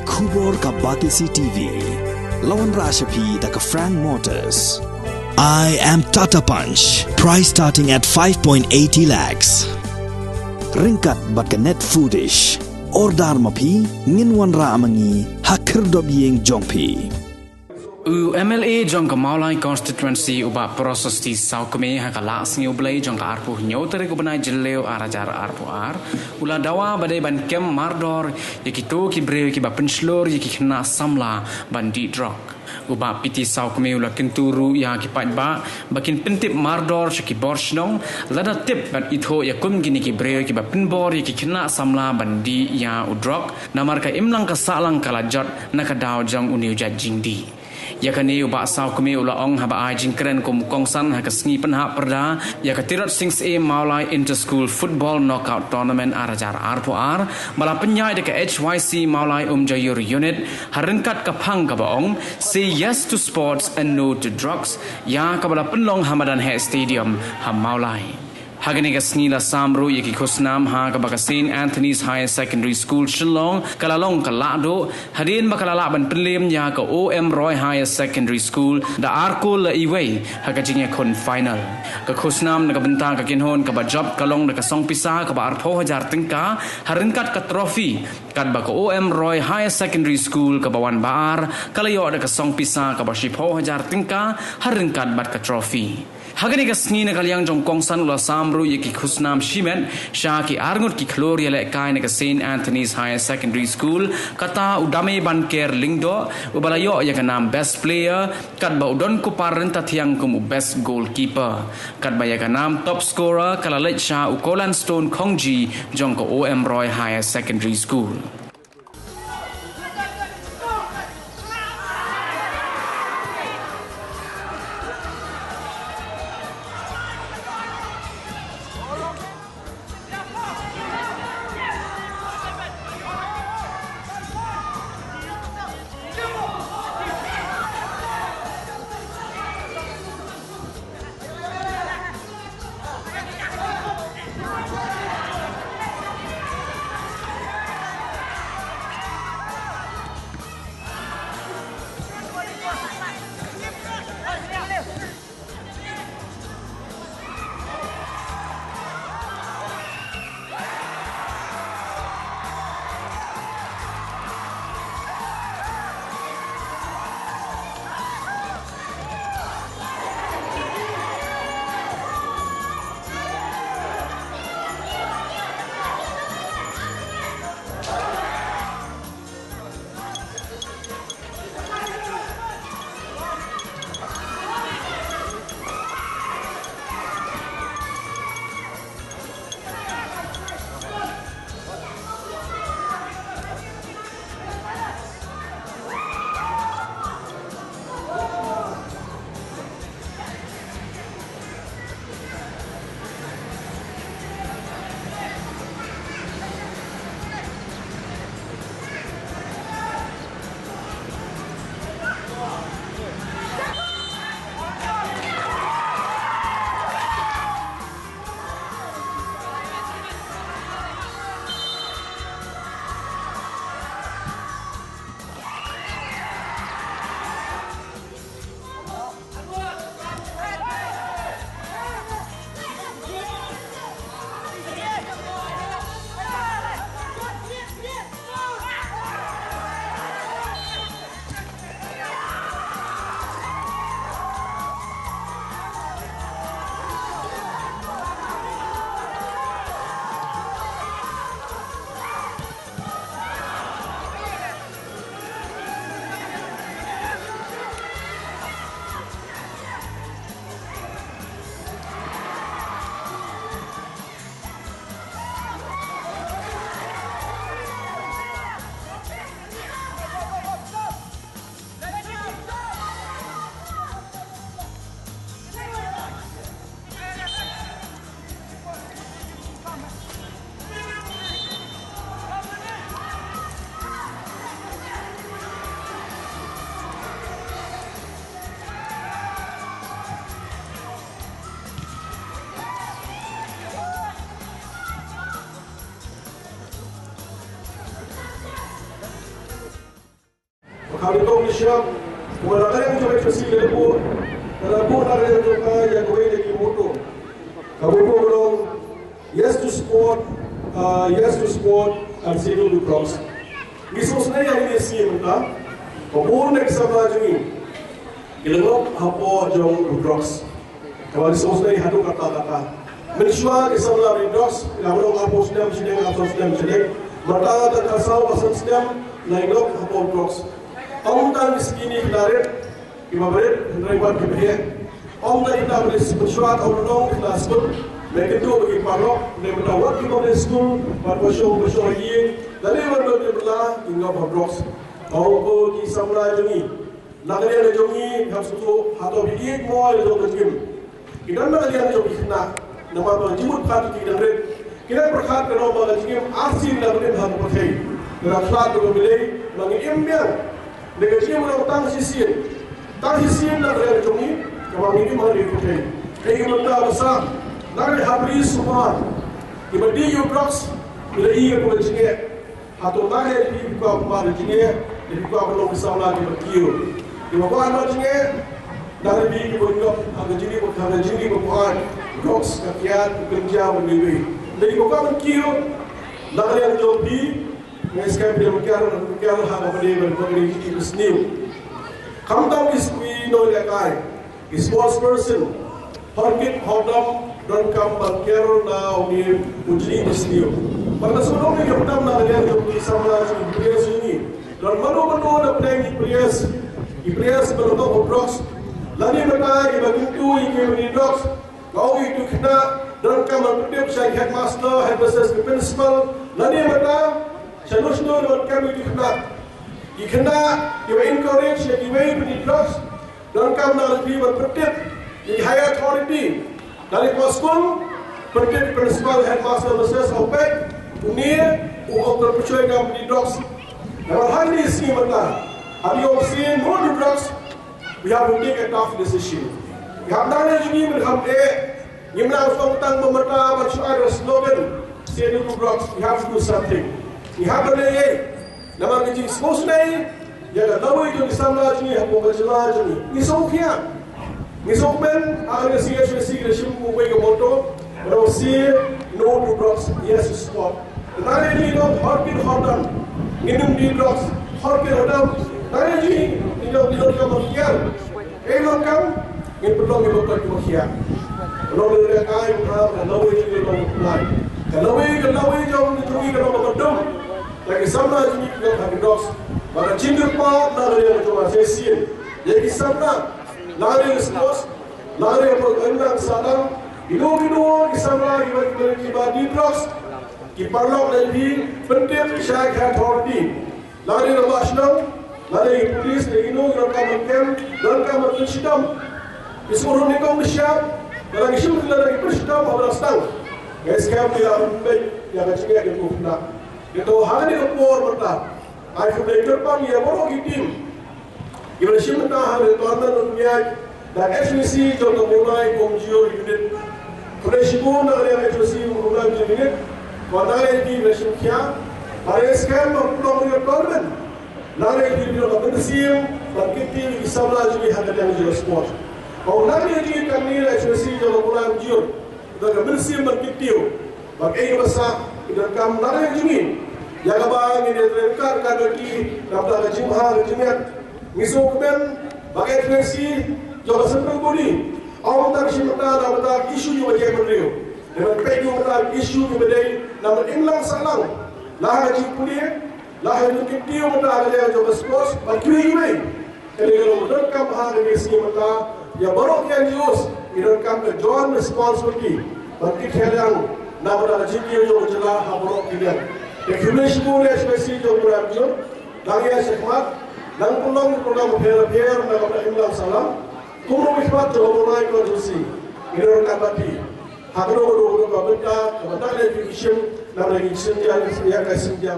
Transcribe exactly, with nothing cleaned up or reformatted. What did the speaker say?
Khubor ka Batesi T V. La wanrah sha phi da ka Frank Motors. I am Tata Punch. Price starting at five point eighty lakhs. Ryngkat bad ka Net Foodish. Order ma phi, ngin wanrah ma ngi ha khyrdop ïing jong phi. U M L A jong ka Mawlai Constituency u Bah Prasasti Sawkmie ha ka Lah Sngi U Blei jong ka arphew hynñiew tarik u bnai Jylliew ar hajar arphew ar u la dawa ba dei ban kem mardor ïa kito ki briew kiba pynshlur ïa ki khynnah samla ban dih drok. U Bah P T Sawkmie u la kyntu ruh ïa ki paidbah ba kin pyntip mardor sha ki bor shnong lada tip bad ithuh ïa kum kine ki briew kiba pynbor ïa ki khynnah samla ban dih ïa u drok, namar ka imlang ka sahlang ka la jot na ka daw jong une u jait jingdih. Ïa kane u Bah Sawkmie u la ong haba ai jingkren kum u kongsan ha ka sngi pynhap pyrda ïa ka Tirot Sing Syiem Mawlai Inter School Football Knockout Tournament ar hajar arphew ar ba la pynïaid da ka H Y C Mawlai Umjaiur Unit ha ryngkat ka phang kaba ong Say Yes to Sports and No to Drugs, ïa kaba la pynlong ha Madan Heh Stadium ha Mawlai. Ha kane ka sngi la sam ruh ïa ki khusnam ha kaba ka Saint Anthony's Higher Secondary School Shillong ka la long ka lahduh hadien ba ka la lah ban pynliem ïa ka O M Roy Higher Secondary School da ar kol la iwei ha ka jingïakhun final. Ka khusnam na ka bynta ka kynhun kaba jop ka long da ka song pisa kaba arphew hajar tyngka ha ryngkat ka trophy, katba ka O M Roy Higher Secondary School kaba wan ba ar ka la ïoh da ka song pisa kaba shiphew hajar tyngka ha ryngkat bad ka trophy. Ha kane ka sngi na ka liang jong u kongsan u la sam ruh ïa ki khusnam shimet sha ki arngut ki khlur ïalehkai na ka Saint Anthony's Higher Secondary School, kata u Damebanker Lyngdoh uba la ïoh ïa ka nam Best Player, katba u Donkupar Ryntathiang kum u Best Goalkeeper. Katba ïa ka nam Top Scorer ka la leit sha u Kolan Stone Khongji jong ka O M Roy Higher Secondary School. Kaba nyngkong, ngi sngap kumba na ka liang jong ka H S C ka la buh, ka la buh na ka liang jong ka ïa kawei na ki motto. Ka motto ka long, "Yes to sport, uh, yes to sport and say no to drugs." Ngi sngewsynei ïa kane ka sngi mynta ba bun na ki samla jong ngi ki la ngop hapoh jong u drugs. Kaba ngi sngewsynei haduh katta katta. Mynshuwa ki samla bad drugs ki la long arphew snem shiteng, arphew snem shiteng. Mynta tang ka saw ka san snem la ngop hapoh drugs. Ym tang ki skinny ki la rit, kiba rit, hynrei wat kiba heh. Ym tang kita ba rit, mynshuwa ka ong nong ki la skul. Ngi kyntu ba ki paralok, ngi mynta wat kiba rit skul, wat ba shong ba shong ïing, lane wat ba ki bla, ki ngop ha drugs. Ong ko ki samla jong ngi. Na ka liang jong ngi, hap sngewthuh, hato phi ïeit mo ïa ka jingim? Ki don na ka liang jong ki khynnah, namar ba jingmut phat ki dang rit. Ki dang pyrkhat ka long ba ka jingim arsien la ka rim ha ka pyrthei. Ka la khlad ka long Blei, ba ngi im biang. Dei ka jingim long tang shisien. Tang shisien na ka liang jong ngi, kaba ngi im ha ka pyrthei. Ei, ki mynta ba sah, na ka liang ha bri sumar. Kiba dih ïa u drugs, ki la ïoh ïa ka jingeh. Hato ma ngi phi kwah ban mad jingeh, phi kwah ban long ki samla kiba kiew, kiba kwah ban mad jingeh? Ngi phi kiba ngop ha ka jingeh, ha ka jingeh ba kwah drugs, ka kiad, ka kynja, ban ngi wei. Ngi kiba kwah ban kiew, na ka liang jong phi, ngi skhem phi ban kiar, ban kiar ha kaba dei, ban ban ngi ki ba sniew. Khamtam ki sniew nongïalehkai, ki sports person, hor kit hor dam, donkam ban kiar na u ngi u jingïasniew. Ban la sngewthuh ngi khamtam na ka liang jong ki samla jong ki players jong ngi. Don mano mano na pdeng ki players, ki players ba la ngop ha drugs. Lane mynta kiba kyntu ïa ki ba dih drugs. Ka ong ïa ki khynnah, donkam ban pyntip sha ki headmaster, headmistress, ki principal. Lane mynta sha nuh sha nuh donkam ïa ki khynnah. Ki khynnah kiba encourage ïa kiwei ba dih drugs. Donkam na ka liang ban pyntip ïa ki higher authority. Na ka liang ka skul, pyntip principal, headmaster, mistress, u peit, une u ong ka pyrshoi ngam dih drugs. Namar hangne sngi mynta, ha ka ong sien no to drugs, we have to take a tough decision. We have, na ka liang jong ngi, men kham eh, ngim nang sdang tang ba mynta ban shu ai slogan, "Say no to drugs," we have to do something. Ngi hap ban leh ei ei. Namar ka jingsngewsynei ïa ka lawei jong ki samla jong ngi hapoh ka jylla jong ngi. Ngi sngewkhia. Ngi sngewkmen, ha ka C H A C ki la shim kawei ka motto, ba dei, "Say no to drugs, yes to sport." Tang ïa ngi long hor kit hor dam. Ngin ym dih drugs, hor kit hor dam. Tang ïa ngi, ngi long, ngi long ka matiar. Ei, donkam ngin pynlong ïa ka kiba khia. Long ïa ka ai ka lawei jong ngi long lai. Ka lawei, ka lawei jong ngi ka long ba dum. Ïa ki samla jong ngi ki long ha ki drugs. Ba ka jingkyrpad na ka liang jong nga shisien. Ïa ki samla, na ka liang sports, na ka liang ba ka imlang sahlang. Kino kino ki samla kiba, kiba dih drugs, ki paralok, leit pyntip sha ki authority. Lane na ba shnong, lane ki police, lane kino, ki donkam ban kem, donkam ban pynshitom. Ki sngewthuh nyngkong nyngkong, lane ki shim, lane ki pynshitom, haba dang sdang. Ngi skhem ïa ka pynbeit ïa ka jingeh jong u khynnah. Ngi to ha kane ka por mynta, ai khublei kyrpang ïa baroh ki team. Kiba la shim bynta ha ka tournament u Myniaid da H V C jong ka Mawlai Umjur Unit. Khublei shibun na ka liang H V C Mawlai Umjur Unit. Bad na ka liang ki ba la shim khia. Bad ngi skhem ba pynlong ïa ka tournament, na ka liang ki ba la mynsiem ban kit ïa ki samla jong ngi ha ka liang jong ka sport. Bad na ka liang ki kane H V C jong ka Mawlai Umjur, da ka mynsiem ban kit ïa. Ba kaei kaba sah, ki donkam na ka liang jong ngi. Ïa kaba ngin ïa trei ryngkat ryngkat bad ki, na ka bynta ka jingbha ka jingïeit. Ngi sngewkmen ba ka H V C jong ka Central Body, ym tang shim bynta na ka bynta ki issue jong ka jaitbynriew. Ngi ban peit ïa ka bynta ki issue kiba dei na ka imlang sahlang. La ha ka jingpule, la ha ka jingkynti ïa ka bynta ka liang jong ka sports, bad kiwei kiwei. Kane ka long donkam ha kane ka sngi mynta, ïa baroh ki N G Os, ngi donkam ka joint responsibility ban kit khia liang na ka bynta ka jingkiew jong ka jylla ha baroh ki liang. Te khublei shibun ïa ka H V C jong u Mawlai Umjur, nang ïa shakhmat, nang pynlong ki program bapher bapher na ka bynta imlang sahlang. Kumno ki khmat jong u Mawlai constituency, ngi donkam bad ki. Ha kano kano ka bynta, ka bynta ka leh ki shim, na ka bynta ki shim ïa, ïa ka shim ïa.